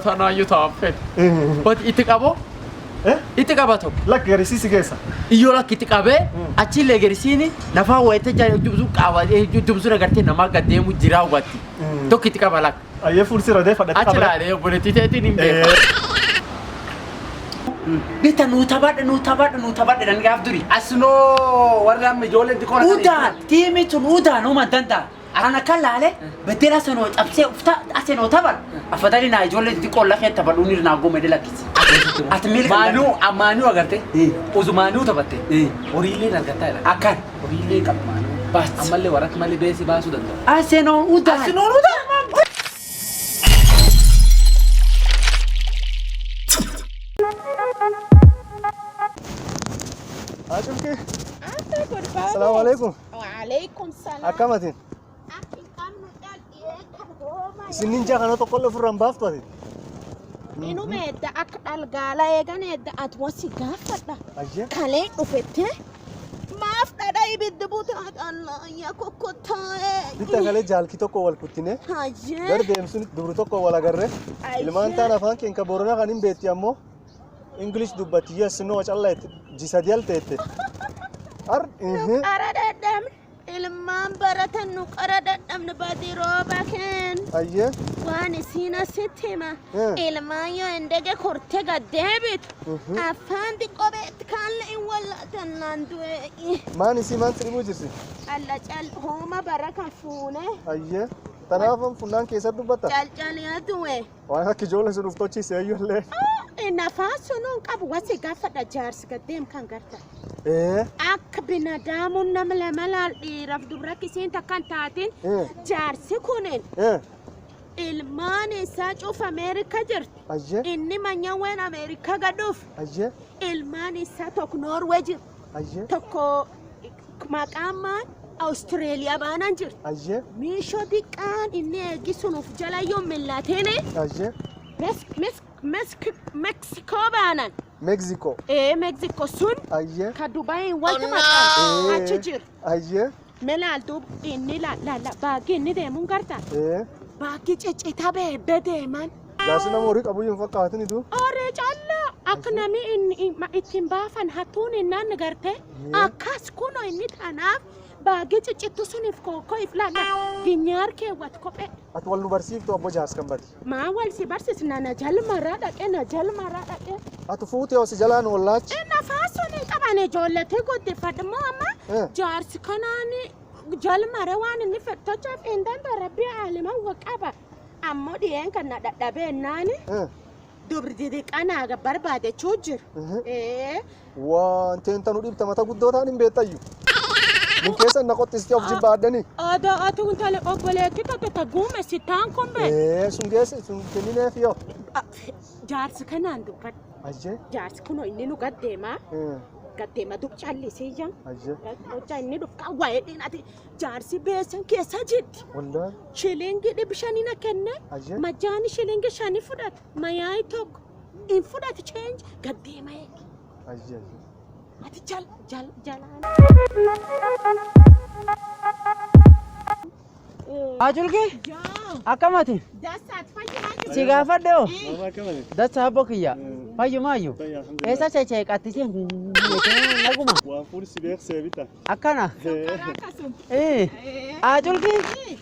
Tanaayyuu ta'an fedhe. But itti qaboo itti qaba tokko. Lakki garisiisi keessa. Iyyoo lakki itti qabee achillee garisiini lafaa wayita dubsuu qaba dubsuu agartee namaa gad deemu jiraa hubatti. Tokko itti qaba lakki. Ayyee fuulsira deeffadha. Achi laalee obboleettii ta'eetiin hin beeku. Bita nuu taphadha nuu taphadha nuu taphadha dan gaaf duri. Asinoo warri amma ijoolleen xiqqoo rakkatan Udaan tiimi tun udaan uuman danda'a. Ana kan laale beddela sanoo cabsee ufta asenoo taphadha. Afadhali naa ijoollee xixiqqoo lafee taphadhuun irra naa gome lakkisi. Ati miilka Maanuu ammaanuu agarte uzumaanuu taphatte horiilee argattaa jira. Akkan. Horiilee qaba maanuu. Bas. Ammallee warra akka malee beesii baasuu danda'u. Asenoo udaan. Asinoo udaan. Haacimkee. Akka gurbaa. Salaamu alaikum. Waalaikum salaam. Akkamatiin. Akka hin qabnu dhaqee kan hooma. Isin ninjaa kana tokkollee ofirraa hin baaftu ati. Inuma edda akka dhalgaala eegan edda ati wasi gaafadha. Ayyee. Kalee dhufette maaf dhadha ibiddi butaa dhallaa kokkottaa'ee. Bitta kalee jaalki tokko wal kuttine. Hayyee. Gar deemsun dubri tokko wal agarre. Ilmaan taan afaan keenya Booranaa kan hin beekti ammoo English dubbatti yes no callaa itti jisa diyal teette. Ar Qara dhadhamne ilmaan baratan nu qara dhadhamne badii rooba keen. Ayyee. Waan isiin asitti hima. Ilmaan yoo endege korte gad deebitu. Afaan xiqqoo beekti kaan in wallaatan naan du'e. Maan isii maan siribuu jirti? Calla cal hooma bara kan fuune. Ayyee. Tanaafan funnaan keessatti dubbatta. Calcaliyaa du'e. Waan akka ijoollee sun uf tochiise ayyuu illee. Nafaan sunuun qabu wasi gaafadha jaarsi gad deem kan garta. Ee. Akka binadaamuun nama lama laal dhiiraaf dubra kisiin takkan taatiin jaarsi kunin Ee. ilmaan isaa cufa Ameerika jirti. Ayyee. Inni manyawween Ameerika gadhuuf Ayyee. ilmaan isaa tokko Noorwee jiru. Ayyee. Tokko maqaan maal Awustreeliyaa baanaan jirti. Ayyee. Miishoo xiqqaan inni eeggisuun of jala yoo millateen Ayyee. Meksikoo baanan. Mexico. Ee Meksikoo sun Ayyee. ka Dubaayii walti maqaan achi jira. Ayyee. Melaal duub inni laalla baagii inni deemuun garta. Ee. Baagii ciccitaa beebee deeman. Jaarsi nama horii qabu hin fakkaatinitu. Oree callaa akka namni inni ittiin baafan hattuun innaan garte akkas kunoo inni tanaaf baagii ciccittu suniif kookoo if laalla ginyaar keewwat kophee. Ati wal nu barsiiftu abbo jaars kan badi. Maa wal si barsiisna na jalmaraa dhaqee na jalmaraa dhaqee. Ati fuutee hosi jalaan wallaachi. Nafaa sun hin qaban ijoolletti guddifadhu moo amma jaarsi kanaan jalmare waan inni fedhu tochaaf hin danda'u rabbi aalima qaba. Ammoo dhiyeen kan na dhadhabee naani dubri didiqanaa barbaadechuu jiru. Ee. Waan teenta nu dhibta mata guddoo ta'an hin beektayyu. Min keessa na qottistee of jibba addanii. Odaa ati kun tole obboleetti tokko ta guume si taan kun bee. Ee sun geesse sun kennineef yoo. Jaarsi kanaan dubbadhu. Ayyee. Jaarsi kunoo inni nu gaddeemaa. Gaddeema dub callisee jaa. Ayyee. Hojjaa inni dhuf qawwaa'ee dhiinati jaarsi beesan keessa jirti. Wallaahi. Shilingii dhibba shanii na kenne. Ayyee. Majaani shilingii shanii fudhata. Mayaayi tokko hin fudhatu cheenji gaddeema eegi. Ayyee. Ati jal jal jalaan. Haajulki akkamati Dasaat fayyumaa si gaafadhe hoo Mama akkamati? dasa abbo kiyya fayyumaayyuu eessa chachee qattisee naguma Waan fuudhi si beeksisee bita. akkana akkasuma. Haajulki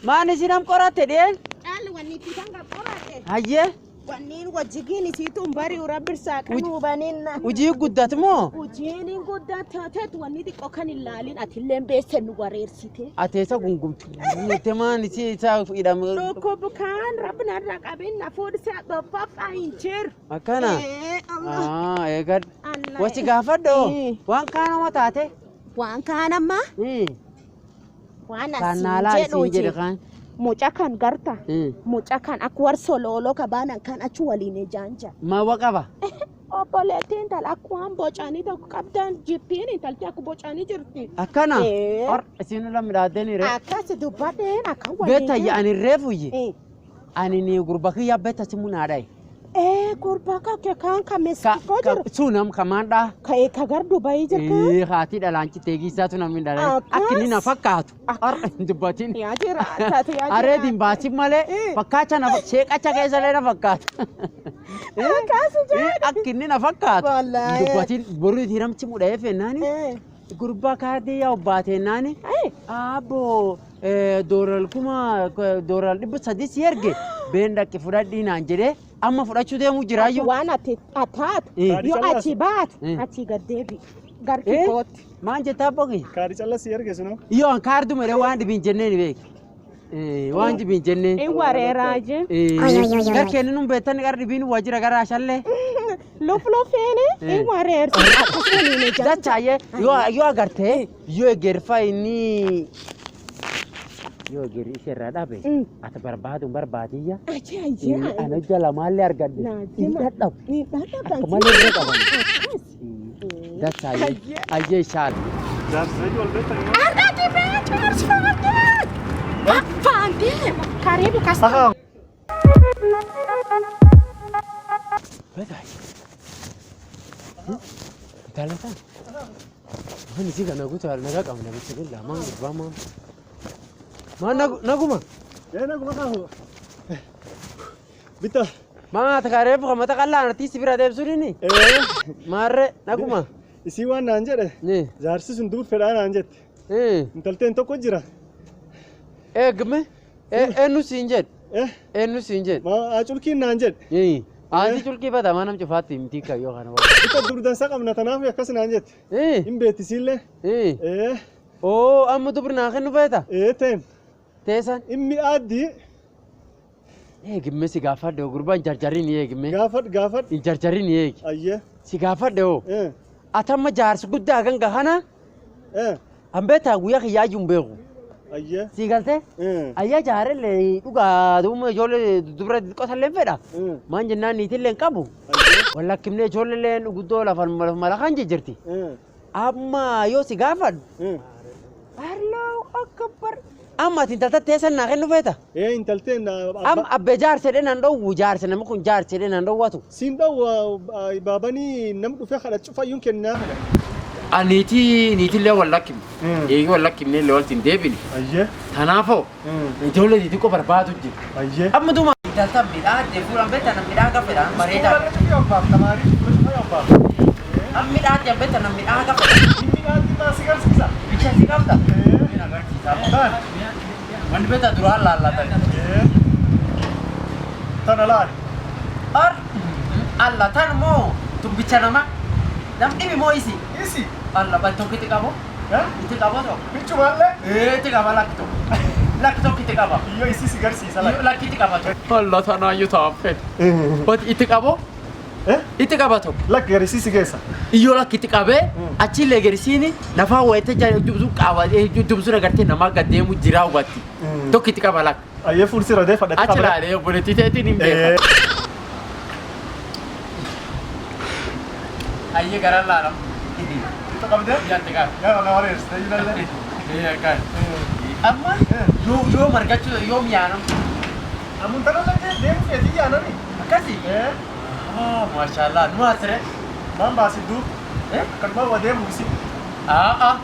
maan isin am qoratte dhiyeen Caalli wanni itti kan qoratte. hayyee Wanniin wajjigiin isiituun bari'u rabbirsaa kan hubaninna. hujii guddatu moo Hojiin guddaa taateet wanni xiqqoo kan hin laalin atillee beessen nu wareersite. ati eessa gungumtu gutte maan isi isa hidham Dhukkubu kaan rabbi narra qabin na fuudhise dhoffafaa hin jiru. akkana Ee, Allah. eegadhu Allah. wasi gaafadhu waan kaanuma taate Waan kaan amma waan kan asiin naalaa jedhu isiin jedhe kaan Mucaa kan garta. Mucaa kan akka warra solooloo kabaanan kan achi waliin ijaan jira. maawwa qaba Obboleettiin intala akka waan bocanii tokko qabdan jirtiin intalti akka bocanii jirti. akkana Ee. or isin la midhaadden re Akkas dubbadheen akka waliin. beetta ani reefuyye ani ni gurba kiyya beetta simu naadhaye. Ee gurbaa kake kaan ka Meeksikoo jiru. Sunam kamaandhaa. Ka'ee ka gar Dubaayii jiru kaan. Ee haati dhalaan cittee giisaatu namni dhalaan. Akkas. Akka inni na fakkaatu. Har'a hin dubbatin. Yaa jira taate yaa jira. Areetiin baasin malee fakkaacha na sheeqacha keessa illee na fakkaata. Akkas Ee, Akka inni na fakkaatu. Wallaahi. Hin dubbatin boruu hiramchi mudhee fennaani. jedhe. Gurbaa kaardii yaa obbaatennaani. Abbo dooral kuma dooral 300 si erge been dhaqqi fudhadhii naan jedhee amma fudhachuu deemuu jiraayyuu. Waan ati ataatu yoo achi baatu achi gad deebi. Gar kikootti. Maan jettaa boqi? Kaadhi calla si erge sunoo. Yoo an kaarduma jedhee waan dhibiin jennee ni beeki. Waan dhibiin jennee. In wareeraa je. Gar kenni nun beektan gar dhibiin waajjira gara ashallee. Luflufeeni in wareerti. Akkasuma ni jala. Dachaayyee yoo agartee yoo egerfa inni yoo egerri isheerraa dhabe ati barbaadu barbaadiyya. Achi ayyee. Ana jala maallee argadhe hin dhadhabu. Ni dhadhaban. Akka malee irra qaban. Dachaayyee ayyee ishaal. Jaarsi reeji wal beektan. Argati bee jaarsi faandee. Faandee. Karibu kasta. Ahaa. Betai. Intala Waan isii kana guutuu nagaa qabna bicha maan gurbaa maan. Maan naguma. Ee naguma kaahu. Bitta. Maa ati kareefu kan mata qal'aan artiistii bira deebisuun inni. Ee Maarree naguma. isii waan naan jedhe jaarsi sun dur fedhaa naan jette. Intalteen tokko jira. Eegme eenyu siin jedhe. Eenyu siin jedhe. Maa culkiin naan jedhe. Aanti culkii bata maa nam cufaatti himtii kayyoo kana. Bitta dur dansa qabna tanaaf akkas naan jette. Hin beektisiillee. Ee Oo amma dubri naa kennu feeta. ee teen. Teessan. Inni aaddii Eegme si gaafadhe hoo gurbaan jarjarriin eegme. gaafadhu gaafadhu. Hin jarjarriin eegi. Ayyee. Si gaafadhe hoo. Ee Atamma jaarsi guddaa kan gahana ee an beektaa guyyaa kiyyaayyuu hin beeku. ayyee. Si galtee? Ee Ayyaa jaarellee dhugaa duuma ijoollee dubra qotallee fedha. ee Maan jennaan niitillee hin qabu. ayyee. Wallakkimnee ijoollee guddoo lafan malakaan jijjirti. Ee Amma yoo si gaafadhu. ee Allahu akbar. Amma ati intalta teessan naa kennu feeta. ee intalteen Amma abbee jaarsa jedhee naan dhoowwu jaarsa namni kun jaarsa jedhee naan dhoowwatu. siin dhawwa baabanii nam dhufee kadha cufayyuun kennaa kadha. Niitii niitillee wallakkimne. Eegi wallakkimnee illee walitti hin deebine. Ayyee. Kanaafoo ijoollee xixiqqoo barbaadu jira. Ayyee. Amma duuma intalta midhaan fuulaan beektan midhaan gaffedhaan bareedaa. Amma midhaan beektan midhaan gaffedhaan. Bicha si qabda. Wanti beektaa duraan laallatan. Tana laali. Ar alla tan moo tumbicha nama. Nam dhibi moo isi. Isi. Alla bal tokko itti qabu. Itti qabu tokko. Bichumallee. Ee itti qaba lakki tokko. Lakki tokko itti qaba. Iyyoo isi si garsiisa laali. Lakki itti qaba tokko. Alla tanaayyuu taa'affeen. Bati itti qabu. Itti qaba tokko. Lakki garisiisi si geessa. Iyyoo lakki itti qabee achillee garisiini lafaa wayita dubsuu qaba dubsuu agartee namaa gad deemu jira hubatti. Tokko itti qaba lakki. Ayyee fuulsira dee fadhatti Achi laalee obboleettii teetiin hin beekan. Ayyee gara laalam. Itti qabdee? Yaatti qaba. Yaa na wareersi tayyuu Ee Amma yoo yoo margachuu yoo mi'aanam. Amun tana lakkee deemu feetii yaanani. Akkasi. Ah maashaallah nu asire. Maan baasi duub. Akkanuma wa deemu isi. Ah ah.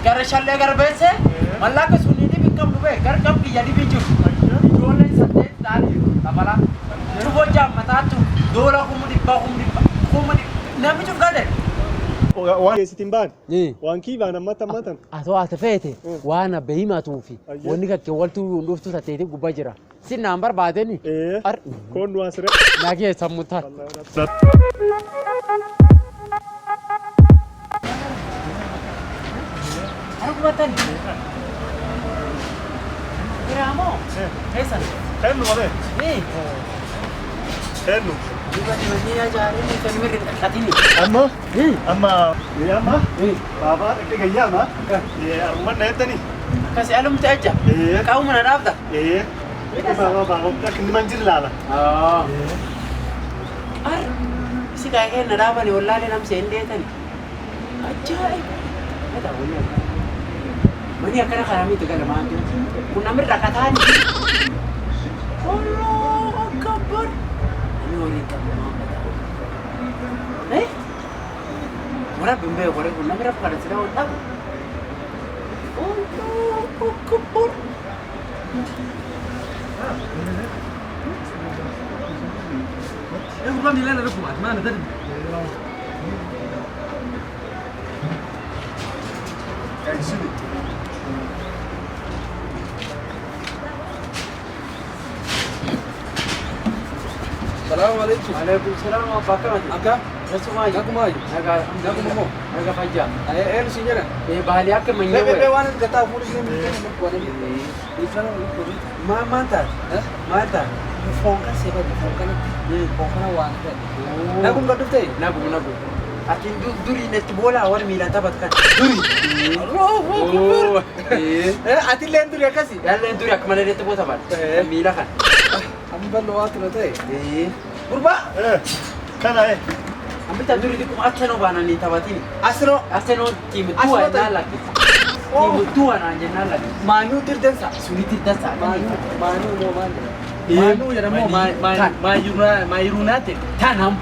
Gara shallee gara beesse. Mallaqa sun ni dhibi qabdu bee gara qab kiyya dhibi jiru. Ijoolleen saddeet ta'anii dabala. Cufoo jaammataattu doola 500,000 500,000 namni cuf gade. Waan geessitiin baan. Waan kii baan ammatti ammatan. Atoo ati feete waan abbe himatuufi wanni kakke waltuu hin dhuftu tateeti gubbaa jira. Sinnaan barbaadeni. Koon nu asire. Nagee sammuu taate. Argumatan. Biraamoo. Eessan. Kennu malee. Kennu. Amma amma amma baabaa dhaqee gayyaama. Arumman na eettani. Akkasi alumti aja. Qaawuma na dhaabda. Baabaa baabaa akka inni man jiru laala. Ar isi kaayee na dhaabani wallaalee namsee hin deetani. Ajaa'iba. Mani akkana karaa miti gala maan jiru. Kun namni rakkataan. Allahu akbar. Ani horii hin qabne maal badaa? Eh? Warra hin beeku warri kun namni rafu kana sila wal dhabu. Allahu Akbar. Gurbaa miilaan irra kumaati maal darbi. Salaamu alaikum. Alaikum salaam wa barakatuh. Akka? Nasumaa Nagumaa. Nagaa. Naguma moo? Naga fayyaa. Eenyu siin jedhan? Baalii akka Bee bee manyee waan gataa fuudhu siin Maal maal taate? Maal taate? Foon kan seeqatu foon kanatti foon kana waan ta'e. Nagum kan dhuftee? Nagum nagum. Ati durii netti boola warri miilaan taphatu kan. Duri. Allahu Akbar. Ati illee duri akkasi? Yaalleen durii akka malee netti boo taphatu. Miila kan. Amma bal'oo waa ture ta'e. Gurbaa. Kana Ambita durii dhiquma Arsenal baananii taphatiin. Asiroo. Arsenal tiim Arsenal du'a ta'e. jennaan lakkisa. Tiim du'a naan jennaan lakkisa. Maanuu tirtensa. Sunitti dansa. Maanuu maanuu moo maal jedhama? Maanuu jedhamu maayiruunaate. Tanam.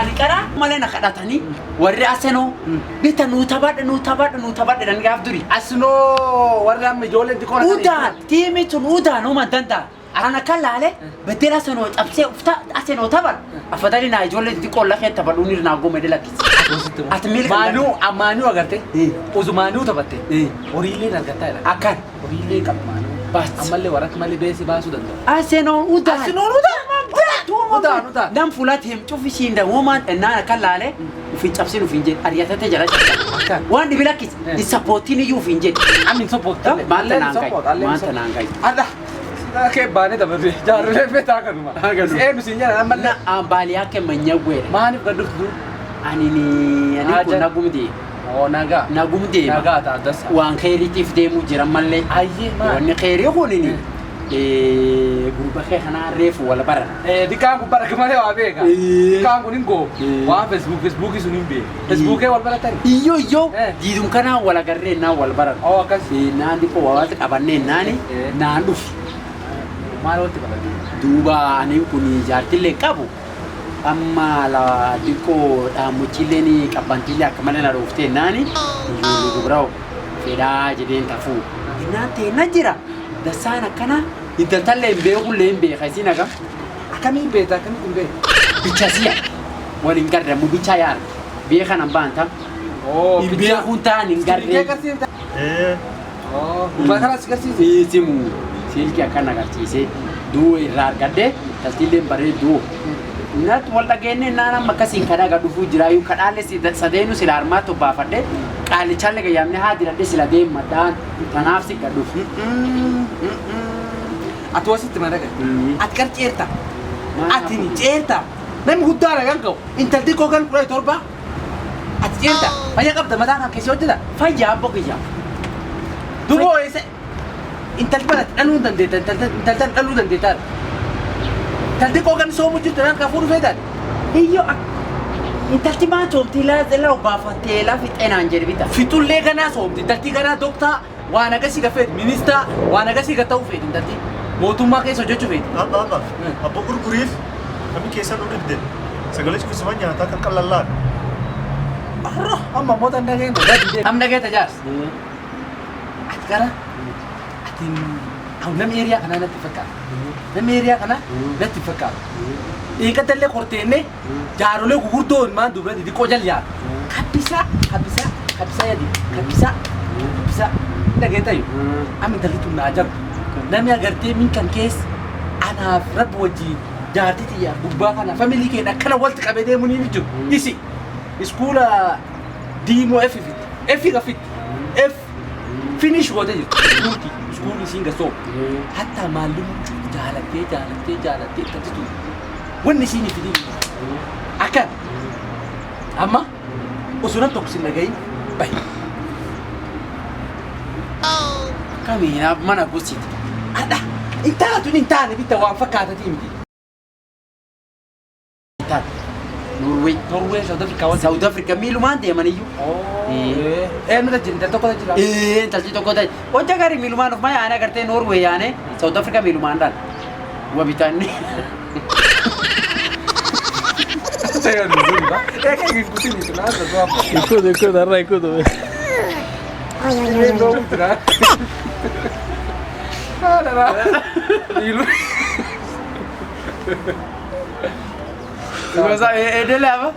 Ani karaa malee na kadhatanii warri Arsenal bita nuu taphadha nuu taphadha nuu taphadha jedhanii gaaf durii. Asinoo warri amma ijoolleen xiqqoo Udaan tiimi sun udaan uuman danda'a. Ana kan laale beddela Arsenal cabsee ufta Arsenal taphadha. Afadhali naa ijoollee xixiqqoo lafee taphadhuun irra naa gome lakkisa. Ati miila kan Maanuu maanuu agarte uzu maanuu taphatte horiilee argattaa jedha. Akkan. Horiilee qaba maanuu. Bas. Ammallee warra akka malee beesii baasuu danda'u. Arsenal udaan. Arsenal udaan. Udaan udaan. Nam fuula teem cufi siin woman ennaan akka laale ufin cabsin ufin jedhe ariyatate jala cabsa. Waan dhibi lakkisa. Hin sappoottiin iyyuu ufin jedhe. Ani hin support. Maanta naan gahi. Maanta naan gahi. Adda. Kee baanee taphatee jaarrolee feetaa kanuma. Eenyu siin jedhan ammallee. Na baalii akka manyagweedha. Maaliif gad dhuftu? Ani ni ani kun nagum deema. Oo nagaa. Nagum deema. Nagaa ta'a dasa. Waan keeriitiif deemuu jiran mallee. Ayyee maal? Wanni keerii kunini gurba kee kanaa reefu wal baran. Dikaan kun bara malee waa beeka. Dikaan kun hin goo. Waan Facebook Facebookii sun hin beeku. Facebookee wal baratani. Iyyoo iyyoo diidum kanaa wal agarree naan wal baran. Oo akkas. Naan dhiqoo walitti qabannee naani naan dhufi. Maal walitti qabannee? Duuba ani kun jaartillee qabu. Amma la dhiqoo dhaamochillee qabbantillee akka malee na dhooftee naani ijoollee dubraa fedhaa jedheen tafuu. Innaan ta'e na jira. Dasaan akkana intaltallee hin beekullee hin beeka isin agam. Akkamiin beekta akkamiin kun beekta? Bicha si'a wal hin garramu bicha yaar beekan an baanta. Oo Hin beekuun ta'an hin garree. Agarsiifta. Oo gubbaa kanas agarsiise. Simu silkii akkan agarsiise du'u irraa argadhe taltiillee bareedduu. Natti wal dhageenye naan amma akkasiin kadhaa gad dhufuu jiraayyuu kadhaalle sadeenu sila harmaatti obbaafadhe qaalichaalle gayyaamne haa diradhe sila deemadhaan tanaaf si gad dhufu. Ati wasitti mana gadi. Ati gar ceerta. Ati ni ceerta. Namni guddaa ragaan qabu. Intalti koo kan 17. Ati ceerta. Fayyaa qabda mataa kan keessi hojjeta. Fayyaa abbo kiyya. Duuba eessa intalti balatti dhaluu hin dandeetta. Intalti dhaluu dandeetta. Intalti koo kan soomu jirtu naan kan fuudhu feetaan. Iyyoo intalti maa soomtii laa obbaafattee laa fixee naan jedhe bita. Fixullee ganaa soomti. Intalti ganaa dooktaa waan akkasii ka feeti. Ministaa waan akkasii ka ta'u feeti intalti. Mootummaa keessa hojjechuu feeti. Abba abba abbo gurguriif namni keessan nu dhibde sagalee cuqqisuma nyaataa kan qallallaan. Arro amma moota hin dhageenye. Amma dhageetta jaarsa. Ati gara ati namni eeriyaa kanaa natti fakkaata. Namni eeriyaa kanaa natti fakkaata. Dhiiqatallee korteennee jaarolee gurguddoo ilmaan dubra xixiqqoo jal yaadu. Kabbisaa kabbisaa kabbisaa yaadi kabbisaa kabbisaa dhageetta iyyuu. Amma intalli tun naa jabu. Namni agartee min kan keessa anaaf rabbi wajjin jaartii xiyyaa gubbaa kana familii keenya akkana walitti qabee deemuu ni jiru. Isi iskuula diimoo F fitti. F ka fitti. F finish gootee jirti. Iskuulti iskuulli isiin gasoo. Hatta maallumu jaalattee jaalattee jaalattee intalti tun. Wanni isiin itti dhiibdu. Akkan amma osoo nam tokko sin dhagahin bahi. Akkamiin mana gositi. Adha hin taatu hin taane bitta waan fakkaatatii miti. Norway. Norway, South Africa waan. South Africa miilumaan deeman iyyuu. Eenyutu jira? Intal tokkotu jira. Intalti tokko ta'e. Hojja gaarii miilumaan of maa yaane agartee Norway yaane South Africa miilumaan dhaan. Wa bitaanni. Picha hiyo ni nzuri ba. Eka kikutini tunaanza tu hapo. Ikudu, ikudu, arra ikudu. Gosa, endelea.